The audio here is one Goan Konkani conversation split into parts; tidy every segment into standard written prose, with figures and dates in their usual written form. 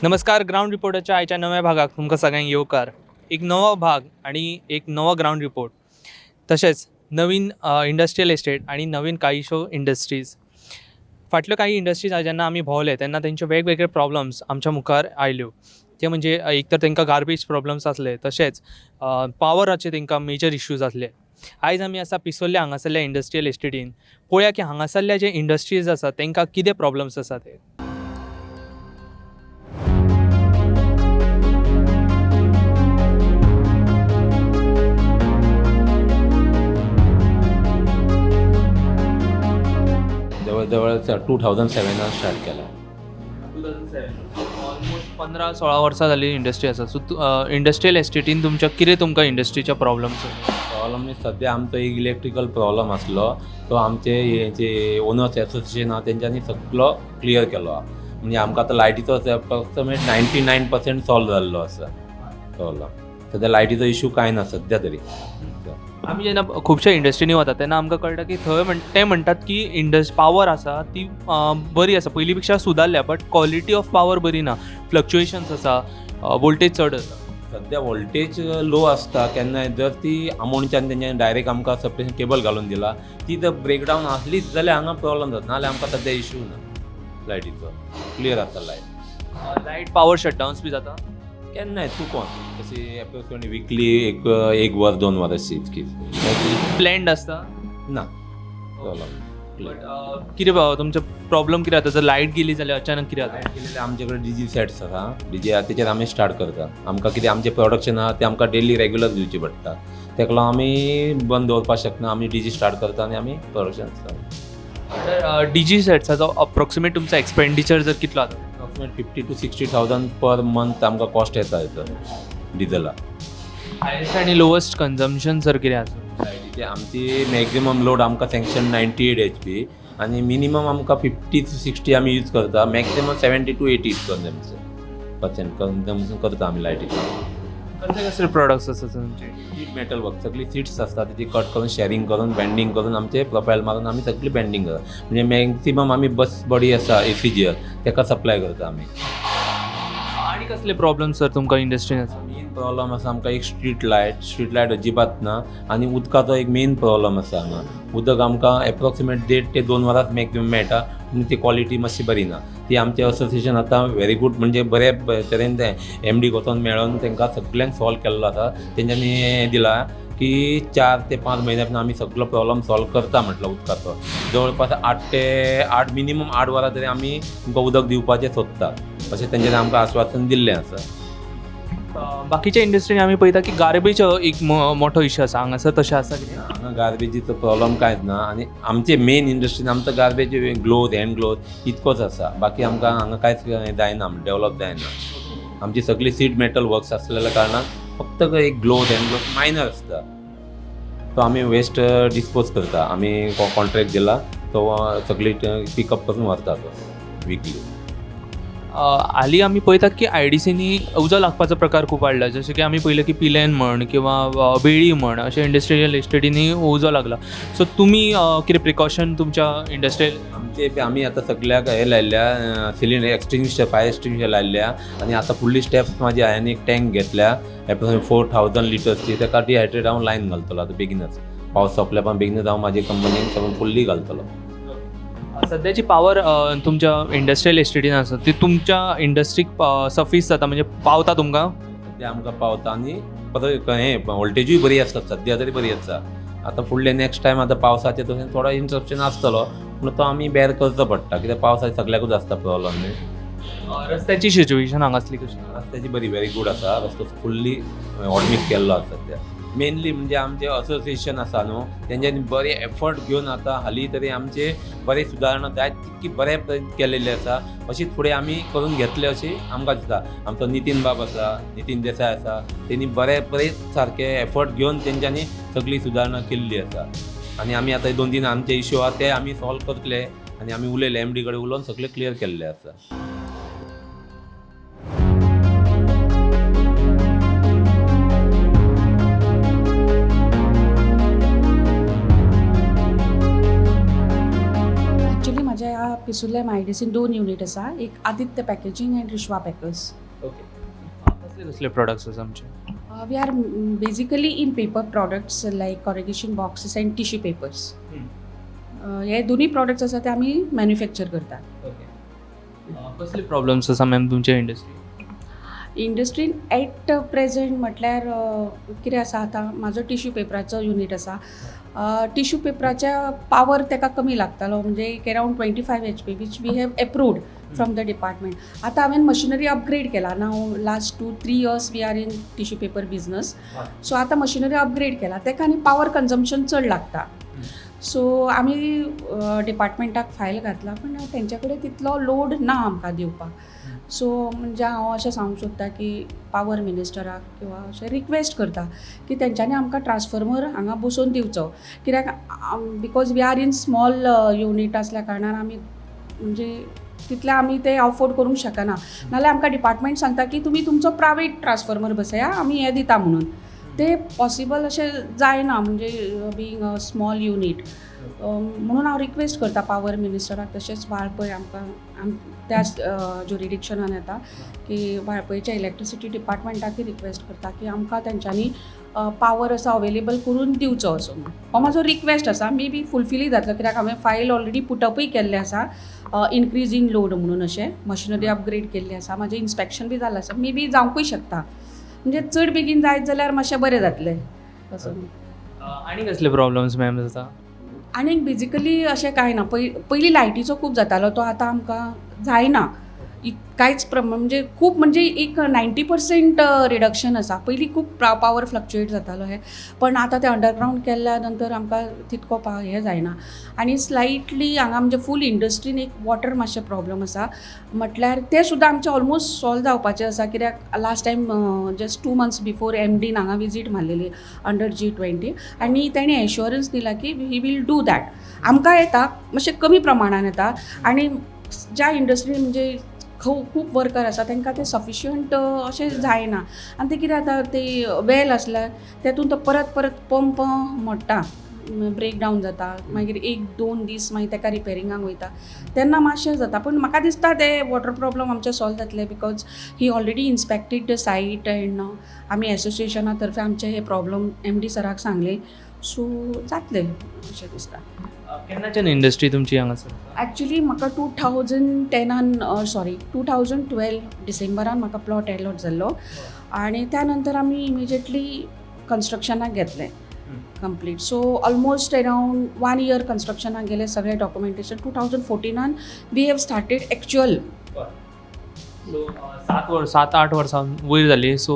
नमस्कार, ग्रावंड रिपोर्टाच्या आयच्या नव्या भागाक तुमकां सगळ्यांक येवकार. एक नवो भाग आनी एक नवो ग्रावंड रिपोर्ट, तशेंच नवीन इंडस्ट्रियल एस्टेट आनी नवीन कांयश्यो इंडस्ट्रीज. फाटल्यो कांय इंडस्ट्रीज जेन्ना आमी भोंवले तेन्ना तेंचे वेगवेगळे प्रॉब्लम्स आमच्या मुखार आयल्यो. ते म्हणजे एक तर तांकां गार्बेज प्रॉब्लम्स आसले, तशेंच पावराचे तांकां मेजर इश्यूज आसले. आयज आमी आसा पिसोल्ल्या हांगासरल्या इंडस्ट्रियल एस्टेटीन. पळोवया की हांगासरल्या जे इंडस्ट्रीज आसा तांकां कितें प्रॉब्लम्स आसा ते. जवळजवळ 2007 स्टार्ट केला. 2007, ऑलमोस्ट 15-16 वर्सां जाली इंडस्ट्री आसा. सो इंडस्ट्रियल एस्टेटीन तुमच्या कितें तुमकां इंडस्ट्रीचे प्रॉब्लम्स? प्रॉब्लम सद्या आमचो एक इलेक्ट्रिकल प्रॉब्लम आसलो, तो आमचे हे जे ओनर्स एसोसिएशन आहा तेंच्यांनी सगलो क्लियर केलो आहा. म्हणजे आमकां आतां लायटीचो अप्रॉक्सिमेट 99% सॉल्व जाल्लो आसा प्रॉब्लम. सद्या लायटीचो इशू कांय ना सद्या तरी. आमी जेन्ना खुबश्या इंडस्ट्रीनी वता तेन्ना आमकां कळटा की थंय ते म्हणटात की पावर आसा ती बरी आसा, पयलीं पेक्षा सुदारल्या, बट क्वॉलिटी ऑफ पावर बरी ना, फ्लक्चुएशन्स आसा, वोल्टेज चड आसा. सद्या वोल्टेज लो आसता केन्नाय. जर ती आमोणच्यान तेंच्यांनी डायरेक्ट आमकां सबस्टेशन केबल घालून दिला, ती जर ब्रेकडावन आसलीच जाल्यार हांगा प्रॉब्लम जाता, नाजाल्यार आमकां सद्या इशू ना लायटीचो, क्लियर आसा लायट. लायट पावर शटडावन्स बी जाता? केन्नाय चुकोन तशी एप्रोक्सिमेटली विकली एक एक वर दोन वर अशी इतकी. प्लॅन्ड आसता? ना प्रॉब्लम. बट कितें तुमचो प्रॉब्लम कितें जाता जर लायट गेली जाल्यार अचानक कितें जाता? लायट गेली, आमचे कडेन डीजी सेट्स आसा, डीजी आहा तेचेर आमी स्टार्ट करता. आमकां कितें आमचें प्रोडक्शन आहा तें आमकां डेली रेगुलर दिवचें पडटा, तेका लागून आमी बंद दवरपाक शकना. आमी डीजी स्टार्ट करता आनी आमी प्रोडक्शन तर डीजी सेट्साचो अप्रोक्सिमेट तुमचो एक्सपेंडिचर जर कितलो जाता? Approximate 50 to 60 thousand per month आमकां कॉस्ट येता हेचो डिजला. हायस्ट आनी लोवस्ट कन्जम्पशन सर कितें आसा? लायटीचे आमची मॅक्झिमम लोड आमकां सँक्शन 98 HP आनी मिनिमम आमकां 50 टू 60 आमी यूज करता, maximum 70 to 80 consumption percent consumption करता आमी लायटीचें. कसले कसले प्रोडक्ट्स आसा तुमचे? शीट मेटल वर्क, सगळी सिट्स आसता तेजी कट करून, शेरिंग करून, बेंडींग करून, आमचे प्रोफायल मारून आमी सगळी बेंडींग करता. म्हणजे मॅक्सिमम आमी बस बॉडी आसा एसीजीएल तेका सप्लाय करता आमी. आनी कसले प्रॉब्लम सर तुमकां इंडस्ट्रीन आसा? मेन प्रॉब्लम आसा आमकां एक स्ट्रीट लायट. स्ट्रीट लायट अजिबात ना आनी उदकाचो एक मेन प्रॉब्लम आसा हांगा. उदक आमकां एप्रोक्सिमेट 1.5 ते 2 वरांच मॅक्सिमम मेळटा, पूण ती क्वॉलिटी मातशी बरी ना. ती आमचें असोसिएशन आतां व्हेरी गूड, म्हणजे बरे तरेन ते एमडी वचोन मेळोन तांकां सगल्यांक सॉल्व केल्लो आसा. तेंच्यांनी हें दिलां की 4 ते 5 म्हयन्या भितर आमी सगलो प्रॉब्लम सॉल्व करता म्हटलो उदकाचो. जवळपास 8 ते 8, मिनिमम 8 वरां तरी आमी तुमकां उदक दिवपाचें सोदता अशें तेंच्यांनी आमकां आश्वासन दिल्लें आसा. बाकीच्या इंडस्ट्रीन आमी पळयता की गार्बेज एक मोठो इश्यू आसा, हांगासर तशें आसा कितें? हांगा गार्बेजीचो प्रॉब्लम कांयच ना आनी आमचे मेन इंडस्ट्रीन आमचो गार्बेज ग्लोथ, हँड ग्लोथ इतकोच आसा. बाकी आमकां हांगा कांयच हें जायना, डेवलप जायना. आमची सगळी सीट मेटल वर्क्स आसलेल्या कारणान फक्त एक ग्लोथ, हँड ग्लोथ मायनर आसता, तो आमी वेस्ट डिस्पोज करता. आमी कॉन्ट्रॅक्ट दिला, तो सगळी पिकअप करून व्हरता तो विकली. हालीं आमी पळयतात की आयडीसीनी उजो लागपाचो प्रकार खूब वाडला, जशें की आमी पळयलें की पिलेन म्हण किंवा वेळी म्हण अशें इंडस्ट्रियल एस्टेटींनी उजो लागला. सो तुमी कितें प्रिकॉशन तुमच्या इंडस्ट्रियल? आमचे आमी आतां सगळ्याक हे लायल्ल्या, सिलिंडर एक्सटिंग्विशर, फायर एक्सटिंग्विशर लायल्ल्या आनी आतां फुडली स्टेप्स म्हाजी हांवें एक टँक घेतल्या एप्रोक्सिमेट 4000 लिटर्सची. ताका डिहायड्रेट हांव लायन घालतलो आतां बेगीनच. पावस सोंपल्या पण बेगीनच हांव म्हाजी कंपनीन सगळें फुल्ली घालतलो. सद्याची पावर तुमच्या इंडस्ट्रियल एस्टेटीन आसा ती तुमच्या इंडस्ट्रीक सफीस जाता, म्हणजे पावता तुमकां? सद्या आमकां पावता आनी परत हें वोल्टेजूय बरी आसता, सद्या तरी बरी आसा. आतां फुडले नेक्स्ट टायम आतां पावसाचें तशें थोडो इंटरप्शन आसतलो, पूण तो आमी बेर करचो पडटा, कित्याक पावसाक सगळ्याकूच आसता प्रॉब्लम न्ही. रस्त्याची सिच्युएशन हांगासली कशी? रस्त्याची बरी, व्हेरी गूड आसा. रस्तो फुल्ली हॉटमिक्स केल्लो आसा सद्या. मेनली म्हणजे आमचे असोसिएशन आसा न्हू, तेंच्यांनी बरे एफर्ट घेवन आतां हालीं तरी आमचे बरे सुदारणा जायत तितकी बरे केलेले आसा. अशीच फुडें आमी करून घेतले अशी आमकां दिसता. आमचो नितीन बाब आसा, नितीन देसाय आसा, तेणी बरे बरे सारके एफर्ट घेवन तेंच्यांनी सगळी सुदारणा केल्ली आसा. आनी आमी आतां 2-3 आमचे इश्यू आहा ते आमी सॉल्व करतले आनी आमी उलयले, एमडी कडेन उलोवन सगळें क्लियर केल्लें आसा. ॲक्च्युली म्हाज्या ह्या पिसुर्ले एमआयडीसीन दोन युनीट आसा. एक Aditya packaging and Rishwa packers. Okay, कसले कसले प्रोडक्ट्स आसा आमचे? We are basically in paper products like corrugation boxes and tissue papers. हे दोन्ही प्रॉडक्ट्स आसा ते आमी मॅन्युफॅक्चर करतात. ओके, कसले प्रॉब्लम्स आसा मॅम तुमच्या इंडस्ट्री? इंडस्ट्रीन एट प्रेझेंट म्हटल्यार कितें आसा, आतां म्हाजो टिश्यू पेपराचो युनीट आसा. टिश्यू पेपराच्या पावर ताका कमी लागतालो, म्हणजे एक around 25 HP, which we have approved from the department. आतां हांवें मशिनरी अपग्रेड केला. Now last 2-3 years we are in tissue paper business. So आतां मशिनरी अपग्रेड केला, ताका आनी पावर कन्जम्पशन चड लागता. सो आमी डिपार्टमेंटाक फायल घातला, पूण तेंच्या कडेन तितलो लोड ना आमकां दिवपाक. सो म्हणजे हांव अशें सांगूंक सोदता की पावर मिनिस्टराक किंवा अशें रिक्वेस्ट करता की तेंच्यांनी आमकां ट्रान्सफॉर्मर हांगा बसोवन दिवचो, कित्याक because we are in small unit आसल्या कारणान आमी म्हणजे तितलें आमी ते अफोर्ड करूंक शकना. नाल्यार आमकां डिपार्टमेंट सांगता की तुमी तुमचो प्रायवेट ट्रान्सफॉर्मर बसया, आमी हें दिता म्हणून. ते पॉसिबल अशें जायना, म्हणजे बीइंग अ स्मॉल युनीट. म्हणून हांव रिक्वेस्ट करता पावर मिनिस्टराक, तशेंच वाळपय आमकां त्या ज्युरिडिक्शनान येता की वाळपयच्या इलेक्ट्रिसिटी डिपार्टमेंटाकय रिक्वेस्ट करता की आमकां तेंच्यांनी पावर असो अवेलेबल करून दिवचो असो म्हणून. हो म्हाजो रिक्वेस्ट आसा. मे बी फुलफिलूय जातलो, कित्याक हांवें फायल ऑलरेडी पुटअपूय केल्लें आसा इनक्रीज इन लोड म्हणून. अशें मशिनरी अपग्रेड केल्ली आसा, म्हाजें इन्स्पेक्शन बी जालें आसा. मे बी जावंकूय शकता, म्हणजे चड बेगीन जायत जाल्यार मातशें बरें जातलें असो. आनी कसले प्रॉब्लम्स मॅम जाता? आनीक बेजिकली अशें कांय ना. पयलीं लायटीचो खूब जातालो, तो आतां आमकां जायना. कांयच प्रमाण म्हणजे खूब, म्हणजे एक 90% रिडक्शन आसा. पयलीं खूब पावर फ्लक्चुएट जातालो हें, पण आतां तें अंडरग्रावंड केल्ल्या नंतर आमकां तितको हें जायना. आनी स्लायटली हांगा म्हणजे फूल इंडस्ट्रीन एक वॉटर मातशें प्रॉब्लम आसा, म्हटल्यार तें सुद्दां आमचें ऑलमोस्ट सॉल्व जावपाचें आसा, कित्याक last time just 2 months before एमडीन हांगा विजीट मारलेली अंडर जी 20 आनी तेणें एश्योरन्स दिला की he will do that. आमकां येता, मातशें कमी प्रमाणान येता आनी ज्या इंडस्ट्रीन म्हणजे खूब वर्कर आसा तांकां तें सफिशियंट अशें जायना. आनी तें कितें जाता, ते वेल आसल्यार तेतून तो परत परत पंप मोडटा, ब्रेक डावन जाता, मागीर एक दोन दीस मागीर ताका रिपेरिंगाक वयता तेन्ना मातशें जाता. पूण म्हाका दिसता ते वॉटर प्रॉब्लम आमचें सॉल्व जातलें, because he already inspected the site and आमी एसोसिएशना तर्फे आमचे हे प्रॉब्लम एमडी सराक सांगले. सो जातलें अशें दिसता. केन्नाच्यान इंडस्ट्री तुमची हांगासर? ॲक्च्युली म्हाका 2010आन, सॉरी, 2012 डिसेंबरान म्हाका प्लॉट एलॉट जाल्लो आनी त्या नंतर आमी इमिजिएटली कन्स्ट्रक्शनाक घेतलें complete. So almost around one year कन्स्ट्रक्शनाक गेले, सगळे डॉक्युमेंटेशन. 2014आन we have started actual. So 7 8 वर्सां वयर जाली. सो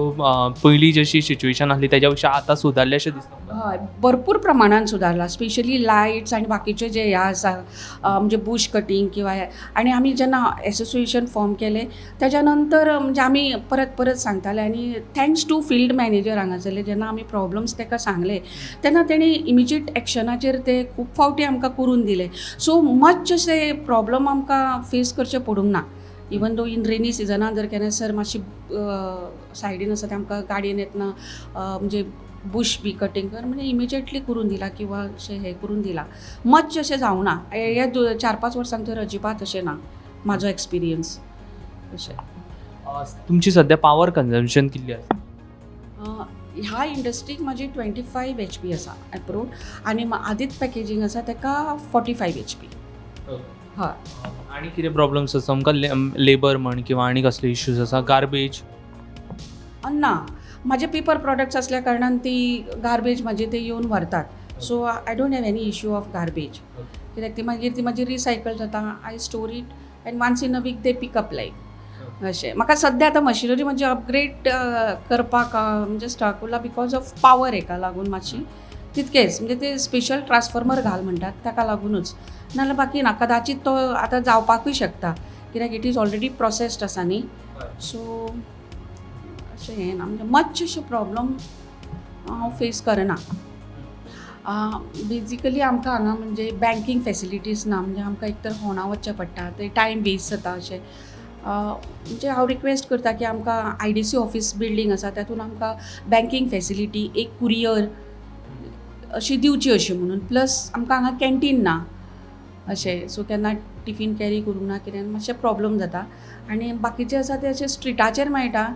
पयलीं जशी सिच्युएशन आसली तेज्या पेक्षा आतां सुदारलें अशें दिसता तुमकां? हय, भरपूर प्रमाणान सुदारला, स्पेशली लायट्स आनी बाकीचे जे हे आसा, म्हणजे बूश कटींग किंवा हे. आनी आमी जेन्ना एसोसिएशन फॉर्म केलें तेज्या नंतर म्हणजे आमी परत परत सांगताले आनी thanks to field manager हांगासरले, जेन्ना आमी प्रॉब्लम्स ताका सांगले तेन्ना तेणी इमिजिएट एक्शनाचेर ते खूब फावटी आमकां करून दिले. सो मच अशे प्रॉब्लम आमकां फेस करचे पडूंक ना. इवन दो इन रेनी सिजनान जर केन्ना सर मातशी सायडीन आसा ते आमकां गाडयेन येतना म्हणजे बूश बी कटींग कर म्हणजे इमिजिएटली करून दिला किंवा अशें हें करून दिला. मच अशें जावना हे 4-5 वर्सांक तर, अजिबात अशें ना म्हाजो एक्सपिरियन्स अशें. तुमची सद्या पावर कन्जम्पशन कितली आसा? ह्या इंडस्ट्रीक म्हाजी 25 HP आसा एप्रूव्ड आनी आदित्य पॅकेजींग आसा ताका 45 HP. हय. आनी कितें प्रॉब्लम्स आसा तुमकां, लेबर म्हण किंवा आनी कसले इश्यूज आसा, गार्बेज? ना, म्हाजे पेपर प्रॉडक्ट्स आसल्या कारणान ती गार्बेज म्हाजी ते येवन व्हरतात. So I don't have any issue of garbage, कित्याक ती मागीर ती म्हाजी रिसायकल जाता. I store it and once in a week they pick up like अशें. म्हाका सद्या आतां मशिनरी म्हणजे अपग्रेड करपाक म्हणजे स्टक उरला because of power हेका लागून मातशी, तितकेच. म्हणजे ते स्पेशल ट्रान्सफॉर्मर घाल म्हणटात ताका लागूनच, नाल्यार बाकी ना. कदाचीत तो आतां जावपाकूय शकता, कित्याक it is already processed आसा न्ही. सो अशें हें ना, म्हणजे मच अशें प्रॉब्लम हांव फेस करना. बेजिकली आमकां हांगा म्हणजे बँकींग फेसिलिटीज ना, म्हणजे आमकां एक तर होणा वचचें पडटा, ते टायम वेस्ट जाता अशें. म्हणजे हांव रिक्वेस्ट करता की आमकां आयडीसी ऑफीस बिल्डींग आसा तातूंत आमकां बँकींग फेसिलिटी, एक कुरियर अशी दिवची अशी म्हणून. प्लस आमकां हांगा कॅन्टीन ना. अशें. सो केन्ना टिफीन कॅरी करूंक ना कितें मातशें प्रॉब्लम जाता आनी बाकीचे आसा ते अशे स्ट्रिटाचेर मेळटा.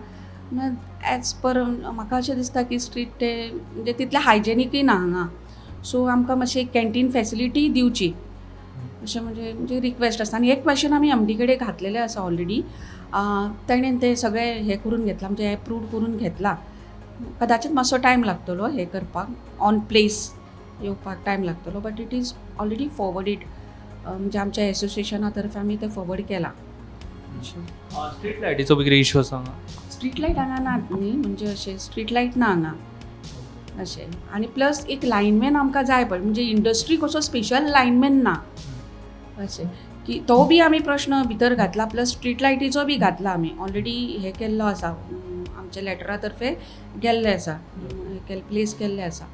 एज पर म्हाका अशें दिसता की स्ट्रीट ते म्हणजे तितलें हायजेनिकूय ना हांगा. सो आमकां मातशें कॅन्टीन फॅसिलिटी दिवची अशें म्हणजे रिक्वेस्ट आसा. आनी एक क्वेश्चन आमी एमडी कडेन घातलेलें आसा ऑलरेडी. तेणेन तें सगळें हें करून घेतलां, म्हणजे एप्रूव करून घेतलां. कदाचीत मातसो टायम लागतलो हें करपाक, ऑन प्लेस येवपाक टायम लागतलो, but it is already forwarded. म्हणजे आमच्या एसोसिएशना तर्फे आमी तें फॉरवर्ड केलां. स्ट्रीट लायटीचो बी कितें इशू आसा हांगा? स्ट्रीट लायट हांगा नात न्ही, म्हणजे अशें स्ट्रीट लायट ना हांगा अशें. आनी प्लस एक लायनमॅन आमकां जाय पडटा, म्हणजे इंडस्ट्री कसो स्पेशल लायनमॅन ना अशें की तो बी आमी प्रश्न भितर घातला. प्लस स्ट्रीट लायटीचो बी घातला आमी ऑलरेडी, हें केल्लो आसा, आमच्या लॅटरा तर्फे गेल्लें आसा, प्लेस केल्लें आसा.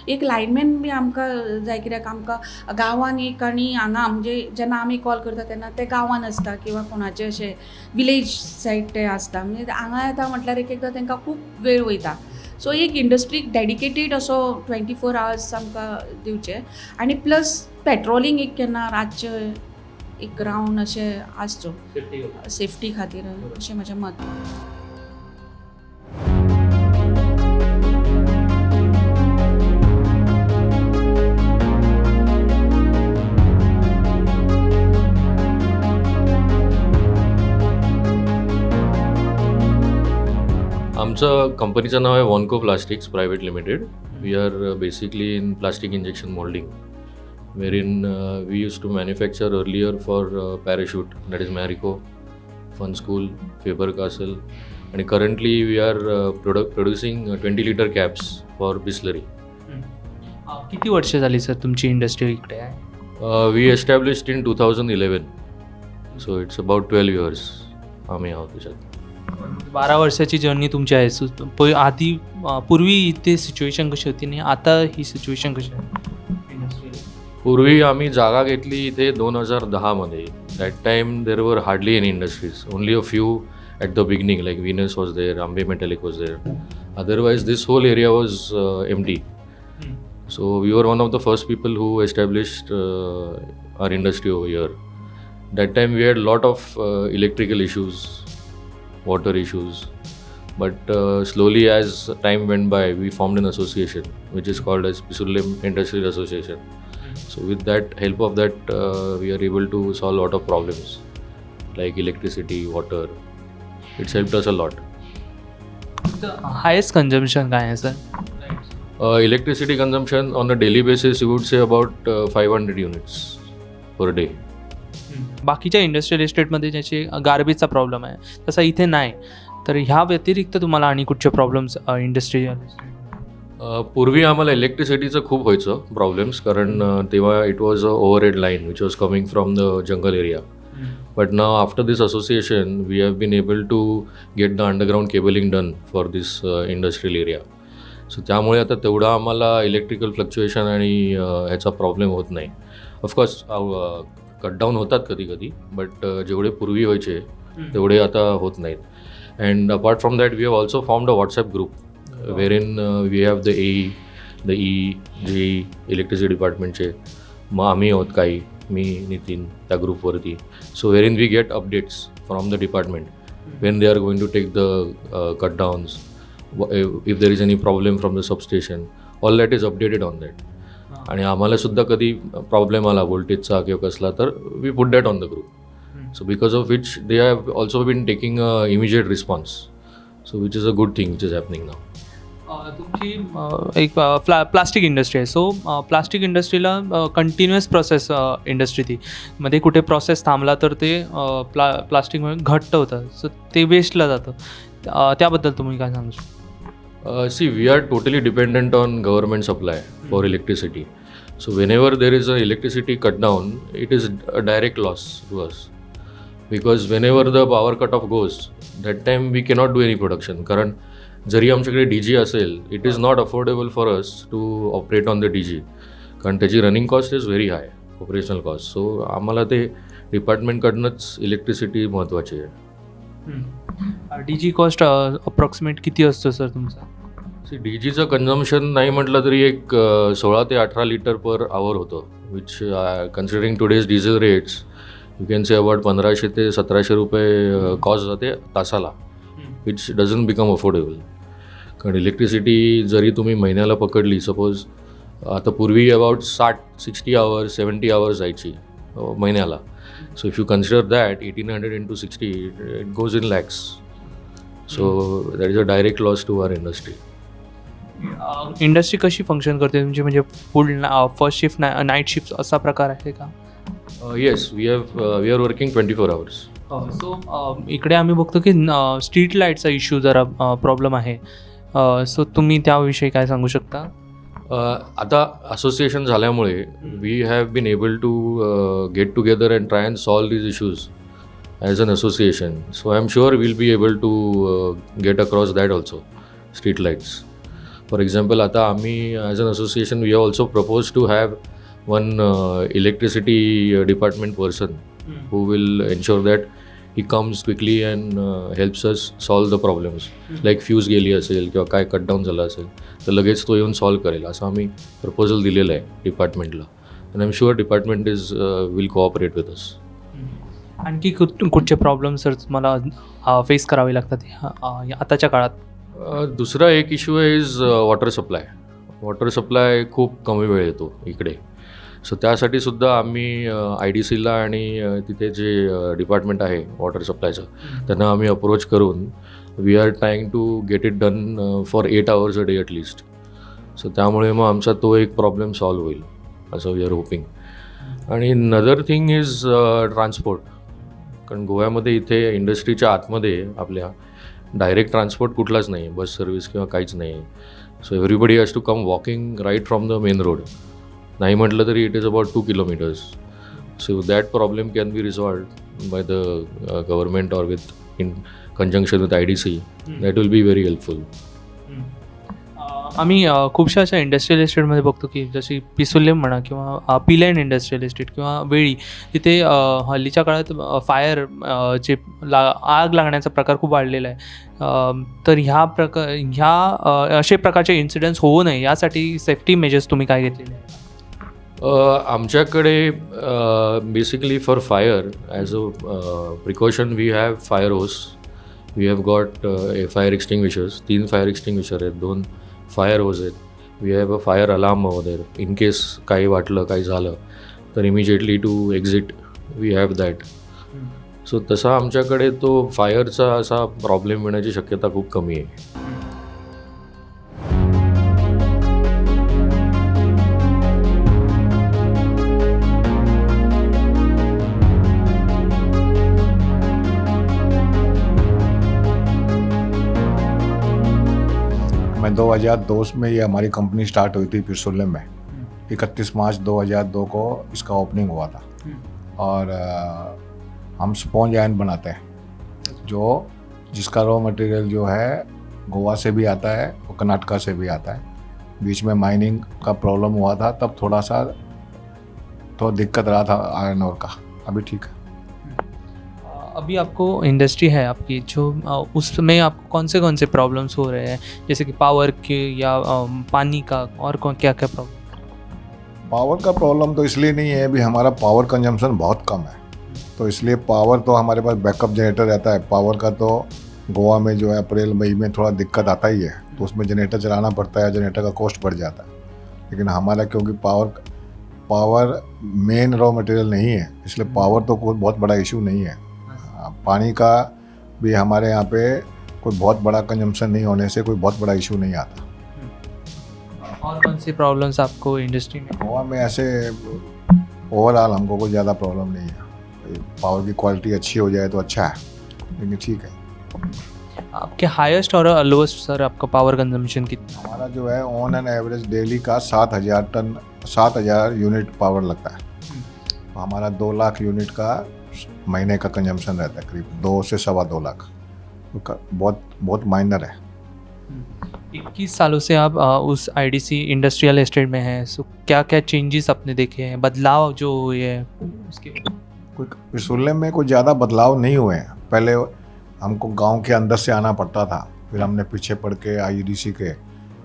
एक लायनमॅन बी आमकां जाय, कित्याक आमकां गांवान एक आनी हांगा म्हणजे जेन्ना आमी कॉल करता तेन्ना ते गांवान आसता किंवां कोणाचे अशे विलेज सायड ते आसता. म्हणजे हांगा येता म्हटल्यार एक एकदां तांकां खूब वेळ वयता. सो एक इंडस्ट्रीक डेडिकेटेड असो 24 आवर्स आमकां दिवचे आनी प्लस पेट्रोलिंग एक केन्ना रातचें एक रावंड अशें आसचो सेफ्टी खातीर, अशें म्हजें मत. आमचं कंपनीचं नाव आहे वॉन्को plastics private limited. We are basically in plastic injection moulding, wherein we used to manufacture earlier for Parachute, that is Marico, Funskool, Faber Castell, आणि currently we are producing 20 litre caps for Bisleri. किती वर्ष झाली सर तुमची इंडस्ट्री इकडे आहे? We established in 2011, so it's about 12 years आम्ही आहोत त्याच्यात. 12 वर्षाची जर्नी तुमची आहे. सो आधी पूर्वी इथे सिच्युएशन कशी होती आणि आता ही सिच्युएशन कशी आहे इंडस्ट्री? पूर्वी आम्ही जागा घेतली इथे 2010मध्ये. That time there were hardly any industries, only a few at the beginning, like Venus was there, Ambe Metallic was there. Otherwise this whole area was empty. So we were one of the first people who established our industry over here. That time we had lot of electrical issues, water issues, but slowly as time went by, we formed an association which is called as Pissurlem Industrial Association. So with that help of that, we are able to solve a lot of problems like electricity, water. It's helped us a lot. Highest consumption काय आहे sir? Electricity consumption on a daily basis, you would say about 500 units per day. बाकीच्या इंडस्ट्रियल इस्टेटमध्ये ज्याचे गार्बेजचा प्रॉब्लेम आहे तसा इथे नाही, तर ह्या व्यतिरिक्त तुम्हाला आणि कुठचे प्रॉब्लेम्स इंडस्ट्रियल? पूर्वी आम्हाला इलेक्ट्रिसिटीचं खूप व्हायचं प्रॉब्लेम्स, कारण तेव्हा it was a overhead line which was coming from the jungle area, but now after this association we have been able to get the underground cabling done for this industrial area. So त्यामुळे आता तेवढा आम्हाला इलेक्ट्रिकल फ्लक्च्युएशन आणि ह्याचा प्रॉब्लेम होत नाही. ऑफकोर्स कटडाऊन होतात कधी कधी, बट जेवढे पूर्वी व्हायचे तेवढे आता होत नाहीत. And apart from that, we have also formed a WhatsApp group wherein we have the AE, the E, J, electricity डिपार्टमेंटचे, मग आम्ही आहोत काही, मी, नितीन त्या ग्रुपवरती. So wherein we get updates from the department when they are going to take the cut downs, if there is any problem from the substation, all that is updated on that. आणि आम्हाला सुद्धा कधी प्रॉब्लेम आला व्होल्टेजचा किंवा कसला तर we put that on the group, so because of which they have also been taking a immediate response, so which is a good thing which is happening now. तुमची एक प्लास्टिक इंडस्ट्री आहे. सो प्लास्टिक इंडस्ट्रीला कंटिन्युअस प्रोसेस इंडस्ट्री ती, मध्ये कुठे प्रोसेस थांबला तर ते प्लास्टिक घट्ट होतं, सो ते वेस्टला जातं. त्याबद्दल तुम्ही काय सांगू शकता? See, we are totally dependent on government supply for electricity. So whenever there is a electricity cut down, it is a direct loss to us. Because whenever the power cut off goes, that time we cannot do any production. कारण जरी आमच्याकडे डी जी असेल, it is not affordable for us to operate on the DG, कारण त्याची running cost is very high, operational cost. So आम्हाला ते डिपार्टमेंटकडनंच इलेक्ट्रिसिटी महत्त्वाची आहे. डी जी कॉस्ट अप्रॉक्सिमेट किती असतो सर तुमचा? सी, डी जीचं कन्झम्पशन नाही म्हटलं तरी एक 16 ते 18 लिटर पर आवर होतं. which considering today's diesel rates you can say about 1500 ते 1700 रुपये कॉस्ट जाते तासाला, which doesn't become affordable. कारण इलेक्ट्रिसिटी जरी तुम्ही महिन्याला पकडली, सपोज आता पूर्वी अबाउट 60 hours, 70 hours जायची महिन्याला. So if you consider that 1800 into 60, it goes in lakhs. So that is a direct loss to our industry. Industry कशी फंक्शन करते तुमची? म्हणजे full first shift, night shift असा प्रकार आहे का? Yes, we are working 24 hours. So इकडे आम्ही बघतो की स्ट्रीट लाईटचा इश्यू जरा प्रॉब्लेम आहे. सो तुम्ही त्याविषयी काय सांगू शकता? आता असोसिएशन झाल्यामुळे we have been able to get together and try and solve these issues as an association. So I am sure we'll be able to get across that also. Street lights, for example, आता आम्ही as an association we have also propose to have one electricity department person who will ensure that he comes quickly and helps us solve the problems, like fuse गेली असेल किंवा काय कट डाऊन झालं असेल तर लगेच तो येऊन सॉल्व करेल, असं आम्ही प्रपोजल दिलेलं आहे डिपार्टमेंटला and I am sure department is will cooperate with us. आणखी कुठचे प्रॉब्लेम सर तुम्हाला फेस करावे लागतात आताच्या काळात? दुसरा एक इश्यू आहे is water supply. Water supply खूप कमी वेळ येतो इकडे. सो त्यासाठी सुद्धा आम्ही आयडीसीला आणि तिथे जे डिपार्टमेंट आहे वॉटर सप्लायचं त्यांना आम्ही अप्रोच करून we are trying to get it done for 8 hours a day at least. So त्यामुळे मग आमचा तो एक प्रॉब्लेम सॉल्व्ह होईल असं we are hoping. आणि अनदर थिंग is transport, कारण गोव्यामध्ये इथे इंडस्ट्रीच्या आतमध्ये आपल्या डायरेक्ट ट्रान्सपोर्ट कुठलाच नाही आहे, बस सर्व्हिस किंवा काहीच नाही आहे. So everybody has to come walking right from the main road. नाही म्हटलं तरी it is about 2 kilometers. So that problem can be resolved by the government or with in conjunction with IDC, that will be very helpful. आम्ही खूपशा अशा इंडस्ट्रियल इस्टेटमध्ये बघतो की जशी पिसुर्लेम म्हणा किंवा पिलेन इंडस्ट्रियल इस्टेट किंवा वेळी, तिथे हल्लीच्या काळात फायर जे ला आग लागण्याचा प्रकार खूप वाढलेला आहे. तर ह्या असे प्रकारचे इन्सिडेंट्स होऊ नये यासाठी सेफ्टी मेजर्स तुम्ही काय घेतलेले आहेत? आमच्याकडे basically for fire, as a precaution, we have fire hose, we have got a fire extinguishers. तीन फायर एक्सटिंग्विशर आहेत, दोन फायर होज आहेत. We have a fire alarm वगैरे. इन केस काही वाटलं, काही झालं तर immediately to exit we have that. So तसा आमच्याकडे तो फायरचा असा प्रॉब्लेम येण्याची शक्यता खूप कमी आहे. मैं 2002 में ये हमारी कंपनी स्टार्ट हुई थी पिरसुल्ले में. 31 मार्च 2002 को इसका ओपनिंग हुआ था और हम स्पॉन्ज आयरन बनाते हैं, जो जिसका रॉ मटेरियल जो है गोवा से भी आता है और कर्नाटका से भी आता है. बीच में माइनिंग का प्रॉब्लम हुआ था, तब थोड़ा सा थोड़ा दिक्कत रहा था आयरन और का. अभी ठीक है. अभी आपको इंडस्ट्री है आपकी जो उसमें आपको कौन से प्रॉब्लम्स हो रहे हैं, जैसे कि पावर के या पानी का और कौन क्या क्या प्रॉब्लम? पावर का प्रॉब्लम तो इसलिए नहीं है, अभी हमारा पावर कंजम्पशन बहुत कम है, तो इसलिए पावर तो हमारे पास बैकअप जनरेटर रहता है. पावर का तो गोवा में जो है अप्रैल मई में थोड़ा दिक्कत आता ही है, तो उसमें जनरेटर चलाना पड़ता है, जनरेटर का कॉस्ट बढ़ जाता है. लेकिन हमारा क्योंकि power main raw material नहीं है, इसलिए पावर तो कोई बहुत बड़ा इशू नहीं है. हाँ, पानी का भी हमारे यहाँ पे कोई बहुत बड़ा कंजम्पशन नहीं होने से कोई बहुत बड़ा इशू नहीं आता. और कौन सी प्रॉब्लम्स आपको इंडस्ट्री में? गोवा में ऐसे ओवरऑल हमको कोई ज़्यादा प्रॉब्लम नहीं है. पावर की क्वालिटी अच्छी हो जाए तो अच्छा है, लेकिन ठीक है. आपके हाईएस्ट और लोएस्ट सर आपका पावर कंजम्पशन कितना? हमारा जो है ऑन एन एवरेज डेली का 7000 टन, 7000 यूनिट पावर लगता है. तो हमारा 2 लाख यूनिट का महीने का कंजम्पशन रहता है, करीब 2 से 2.25 लाख. तो बहुत बहुत माइनर है. 21 सालों से आप उस आईडीसी इंडस्ट्रियल एस्टेट में हैं, सो क्या क्या चेंजेस आपने देखे हैं, बदलाव जो हुए हैं उसके? कोई पिसुर्ले में कोई ज़्यादा बदलाव नहीं हुए हैं. पहले हमको गांव के अंदर से आना पड़ता था, फिर हमने पीछे पड़ के आईडीसी के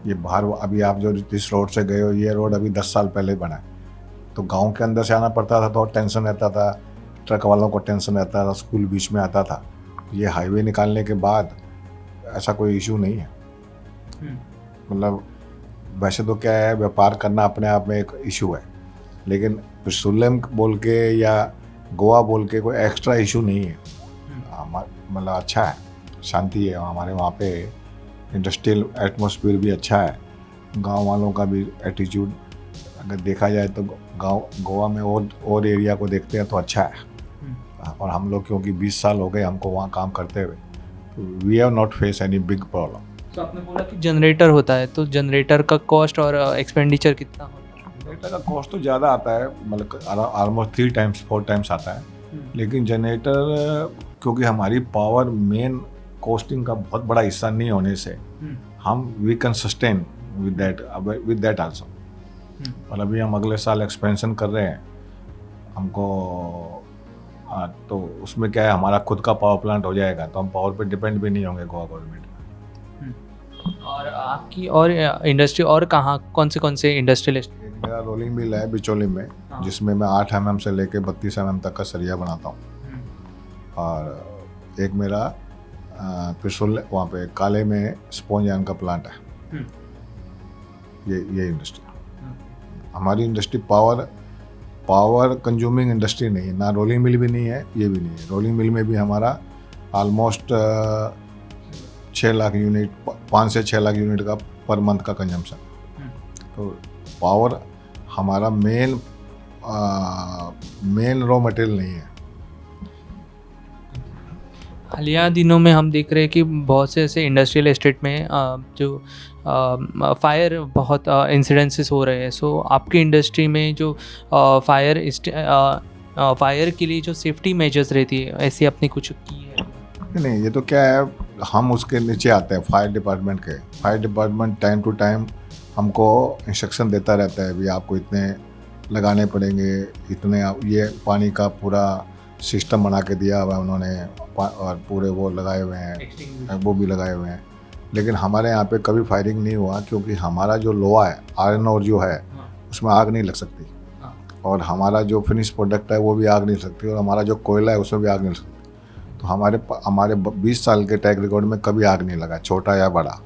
ये बाहर, अभी आप जो जिस रोड से गए हो, ये रोड अभी 10 साल पहले बना है. तो गांव के अंदर से आना पड़ता था, तो टेंशन रहता था, ट्रक वालों को टेंशन रहता था, स्कूल बीच में आता था। ये हाईवे निकालने के बाद ऐसा कोई इशू नहीं है। मतलब वैसे तो क्या है, व्यापार करना अपने आप में एक इशू है, लेकिन पिसुलेम बोल के या गोवा बोल के कोई एक्स्ट्रा इशू नहीं है। मतलब अच्छा है, शांति है हमारे वहाँ पे, इंडस्ट्रियल एटमॉस्फेयर भी अच्छा है, गांव वालों का भी एटीट्यूड अगर देखा जाए तो गांव गोवा में और एरिया को देखते हैं तो अच्छा है। और हम लोग क्योंकि 20 साल हो गए हमको वहाँ काम करते हुए, तो we have not face any big problem. तो आपने बोला कि जनरेटर होता है, तो जनरेटर का कॉस्ट और एक्सपेंडिचर कितना होता है? जनरेटर का कॉस्ट तो ज़्यादा आता है, मतलब ऑलमोस्ट 3 टाइम्स 4 टाइम्स आता है। लेकिन जनरेटर क्योंकि हमारी पावर मेन कॉस्टिंग का बहुत बड़ा हिस्सा नहीं होने से हम we can sustain with that also. और अभी हम अगले साल एक्सपेंशन कर रहे हैं हमको, तो उसमें क्या है, हमारा खुद का पावर प्लांट हो जाएगा, तो हम पावर पे डिपेंड भी नहीं होंगे गोवा गवर्नमेंट। और आपकी और इंडस्ट्री और कहाँ कौन से इंडस्ट्रियल? मेरा रोलिंग मिल है बिचौली में, जिसमें मैं 8 mm से लेके 32 mm तक का सरिया बनाता हूँ। और एक मेरा पिसुल वहाँ पे काले में स्पॉन्ज आयरन का प्लांट है। ये इंडस्ट्री हमारी इंडस्ट्री पावर कंज्यूमिंग इंडस्ट्री नहीं है ना, रोलिंग मिल भी नहीं है, ये भी नहीं है। रोलिंग मिल में भी हमारा ऑलमोस्ट 6 लाख यूनिट, 5 से 6 लाख यूनिट का पर मंथ का कंजम्पशन। तो पावर हमारा मेन रॉ मटेरियल नहीं है। हालिया दिनों में हम देख रहे हैं कि बहुत से ऐसे इंडस्ट्रियल एस्टेट में जो फायर बहुत इंसिडेंसेस हो रहे हैं। सो आपकी इंडस्ट्री में जो फायर के लिए जो सेफ्टी मेजर्स रहती है, ऐसी आपने कुछ की है? नहीं, ये तो क्या है, हम उसके नीचे आते हैं fire department K. Fire department time to time हमको इंस्ट्रक्शन देता रहता है भी आपको इतने लगाने पड़ेंगे, इतने ये पानी का पूरा सिस्टम बना के दिया हुआ है उन्होंने, और पूरे वो लगाए हुए हैं, वो भी लगाए हुए हैं। लेकिन हमारे यहाँ पे कभी फायरिंग नहीं हुआ, क्योंकि हमारा जो लोहा है, आयरन और जो है, उसमें आग नहीं लग सकती। और हमारा जो फिनिश प्रोडक्ट है वो भी आग नहीं लग सकती, और हमारा जो कोयला है उसमें भी आग नहीं लग सकती। तो हमारे 20 साल के ट्रैक रिकॉर्ड में कभी आग नहीं लगा, छोटा या बड़ा।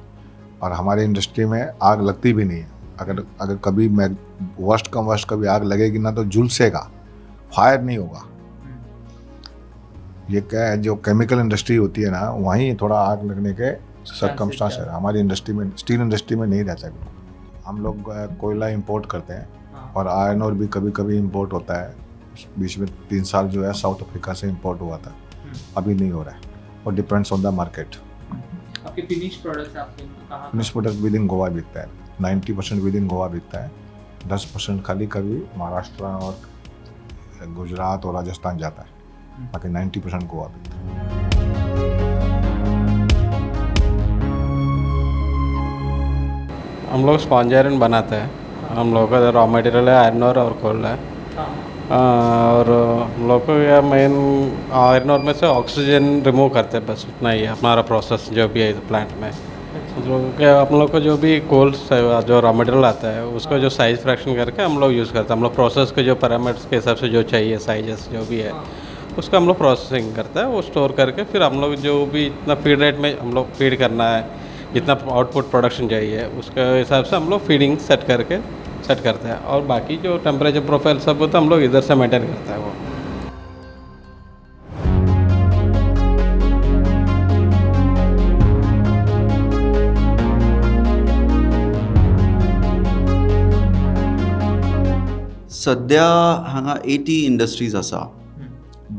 और हमारी इंडस्ट्री में आग लगती भी नहीं है। अगर कभी वर्स्ट कम वर्स्ट कभी आग लगेगी ना तो झुलसेगा, फायर नहीं होगा। ये क्या है, जो केमिकल इंडस्ट्री होती है ना, वहीं थोड़ा आग लगने के सर्कमस्टांस है। हमारी इंडस्ट्री में, स्टील इंडस्ट्री में नहीं रहता है। हम लोग कोयला इंपोर्ट करते हैं और आयरन और भी कभी कभी इम्पोर्ट होता है। बीच में 3 साल जो है साउथ अफ्रीका से इम्पोर्ट हुआ था, अभी नहीं हो रहा है। और डिपेंड्स ऑन the market. आपके फिनिश प्रोडक्ट्स आपके कहाँ? Finish product with in Goa बिकता है, 90% विद इन गोवा बिकता है, 10% खाली कभी महाराष्ट्र और गुजरात और राजस्थान जाता है, बाकी 90% गोवा बिकता है। हम लोग स्पॉन्ज आयरन बनाते हैं। हम लोग का रॉ मटेरियल है आयरन और कोयला है। और हम लोग को यह मेन आयरन और में से ऑक्सीजन रिमूव करते हैं, बस उतना ही है हमारा प्रोसेस जो भी है प्लांट में। हम लोग को जो भी कोल जो रॉ मटेरियल आता है उसको जो साइज़ फ्रैक्शन करके हम लोग यूज़ करते हैं। हम लोग प्रोसेस के जो पैरामीटर्स के हिसाब से जो चाहिए साइजेस जो भी है उसका हम लोग प्रोसेसिंग करते हैं, वो स्टोर करके फिर हम लोग जो भी इतना फीड रेट में हम लोग फीड करना है, जितना आउटपुट प्रोडक्शन चाहिए उसके हिसाब से हम लोग फीडिंग सेट करके सेट करते हैं। और बाकी जो टेम्परेचर प्रोफाइल सब होता है हम लोग इधर से मेंटेन करते हैं वो। सद्या हांगा 80 इंडस्ट्रीज आसा,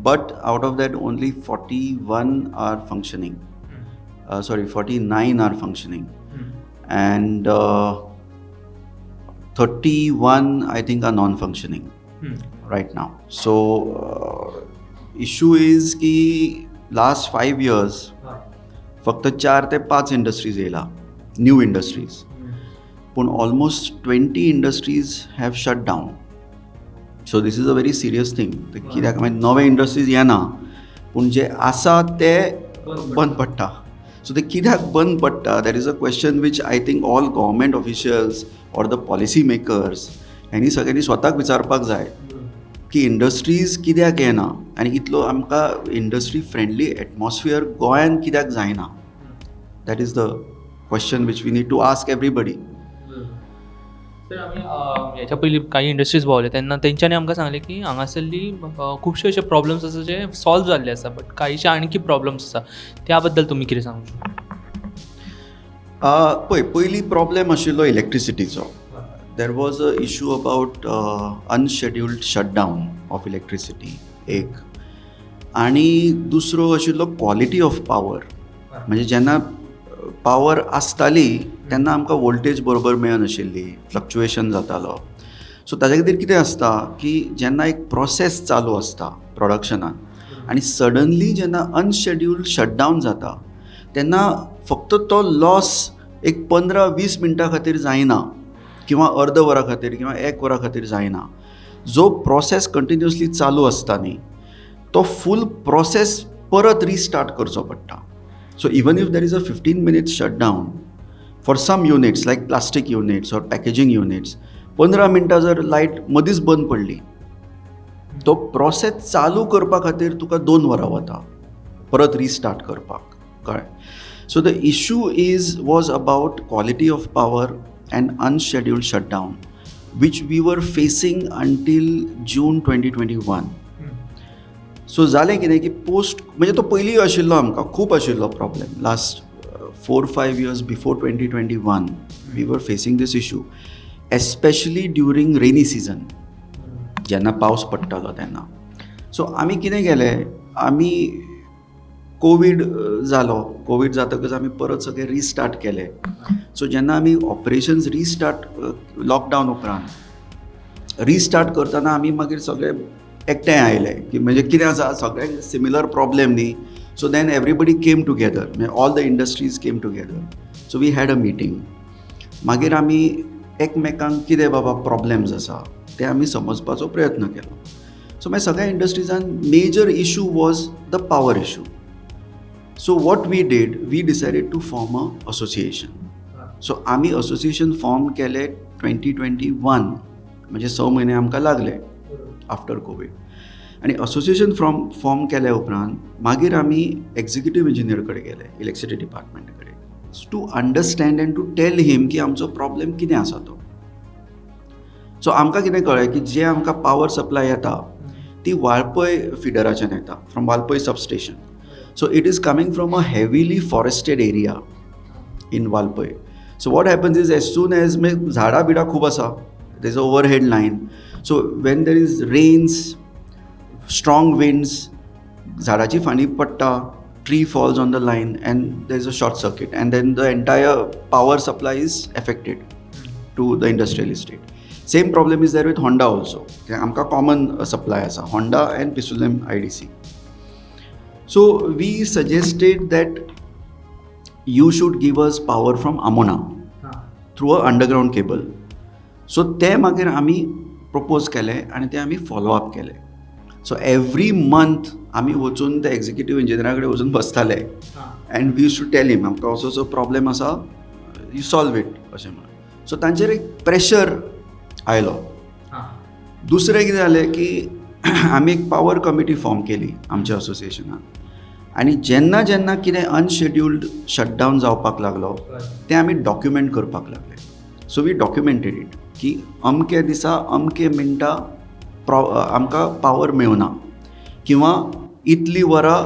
but out of that only 41 are functioning, sorry 49 are functioning and 31 I think are non functioning right now. So issue is की लास्ट 5 इयर्स फक्त 4 ते 5 इंडस्ट्रीज येयला, न्यू इंडस्ट्रीज, पूण almost 20 industries have shut down. So this is a very serious thing. कित्याक मागीर नवे इंडस्ट्रीज येना पूण जे आसा ते बंद पडटा. सो ते कित्याक बंद पडटा, that is a question which I think all government officials or the policy makers हेंणी सगळ्यांनी स्वताक विचारपाक जाय की इंडस्ट्रीज कित्याक येना आनी इतलो आमकां इंडस्ट्री फ्रेंडली एटमॉस्फियर गोंयान कित्याक जायना. That is the question which we need to ask everybody. Sir, आमी हेच्या पयलीं काही इंडस्ट्रीज भोंवले तेन्ना तेंच्यांनी आमकां सांगलें की हांगासरली खुबशे अशे प्रॉब्लम्स आसा जे सॉल्व जाल्ले आसा, बट कांयशे आणखी प्रॉब्लम्स आसा, त्या बद्दल तुमी कितें सांगू शकता? पळय, पयलीं प्रॉब्लेम आशिल्लो इलेक्ट्रिसिटीचो. There was a issue about unscheduled shutdown of electricity एक, आनी दुसरो आशिल्लो क्वॉलिटी ऑफ पावर. म्हणजे जेन्ना पावर आसताली तेन्ना आमकां वोल्टेज बरोबर मेळनाशिल्ली, फ्लक्चुएशन जातालो. सो ताज्या खातीर कितें आसता की जेन्ना एक प्रोसेस चालू आसता प्रोडक्शनान आनी सडनली जेन्ना अनशेड्युल्ड शटडावन जाता तेन्ना फक्त तो लॉस एक 15-20 मिनटां खातीर जायना किंवा अर्द वरा खातीर किंवा एक वरा खातीर जायना. जो प्रोसेस कंटिन्युअसली चालू आसता न्ही, तो फूल प्रोसेस परत रिस्टार्ट करचो पडटा. So even if there is a 15 minutes shutdown for some units like plastic units or packaging units, 15 मिनटां जर लायट मदींच बंद पडली, तो प्रोसेस चालू करपा खातीर तुका 2 वरां वता परत रिस्टार्ट करपाक, कळ्ळें? So the issue is was about quality of power and unscheduled shutdown, which we were facing until June 2021. So जालें कितें की पोस्ट म्हणजे तो पयलीं आशिल्लो आमकां खूब आशिल्लो problem. Last 4-5 years before 2021 we were facing this issue, especially during rainy season, जेन्ना पावस पडटालो तेन्ना. सो आमी कितें केलें, आमी कोवीड जालो, कोवीड जातकच आमी परत सगळें रिस्टार्ट केलें. सो जेन्ना आमी ऑपरेशन्स रिस्टार्ट, लॉकडावन उपरांत रिस्टार्ट करतना आमी मागीर सगळे एकठांय आयले की म्हणजे कितें आसा, सगळ्यांक सिमिलर प्रॉब्लेम न्ही. So then everybody came together, म्हणजे all the industries came together. So we had a meeting. मागीर आमी एकमेकांक कितें बाबा प्रॉब्लेम्स आसा ते आमी समजपाचो प्रयत्न केलो. सो मागीर सगळ्या इंडस्ट्रीजान major issue was the power issue. So what we did, we decided to form a association. So आमी असोसिएशन फॉर्म केले 2021, म्हणजे 6 म्हयने आमकां लागले आफ्टर कोवीड. आनी असोसिएशन फॉर्म केल्या उपरांत मागीर आमी एक्झिक्युटीव इंजिनियर कडेन गेले, इलेक्ट्रिसिटी डिपार्टमेंटा कडेन, to understand and to tell him की आमचो प्रॉब्लेम कितें आसा तो. सो आमकां कितें कळ्ळें की जे आमकां पावर सप्लाय येता ती वाळपय फिडराच्यान येता, from Valpoi substation. So it is coming from a heavily forested area in Valpoi. So what happens is, as soon as म्हणजे झाडां बिडां खूब आसा, there is a overhead line. So when there is rains, strong winds, झाडाची फांदी पडटा, tree falls on the line and there is a short circuit and then the entire power supply is affected to the industrial estate. Same problem is there with Honda also. आमकां कॉमन सप्लाय आसा Honda and Pissurlem IDC. So we suggested that you should give us power from Amona through a underground cable. So ते मागीर आमी प्रपोज केलें आनी ते आमी फॉलो अप केलें. सो एवरी मंथ आमी वचून ते एक्झिक्युटीव इंजिनियरा कडेन वचून बसताले and we used to tell him, आमकां असो असो प्रॉब्लेम आसा, you solve it अशें म्हणून. सो तांचेर एक प्रेशर आयलो. दुसरें कितें जालें की आमी एक पावर कमिटी फॉर्म केली आमच्या असोसिएशनान आनी जेन्ना जेन्ना कितें अनशेड्युल्ड शटडावन जावपाक लागलो तें आमी डॉक्युमेंट करपाक लागले. So we documented it की अमके दिसा अमके मिनटां प्रो आमकां पावर मेळना किंवा इतली वरां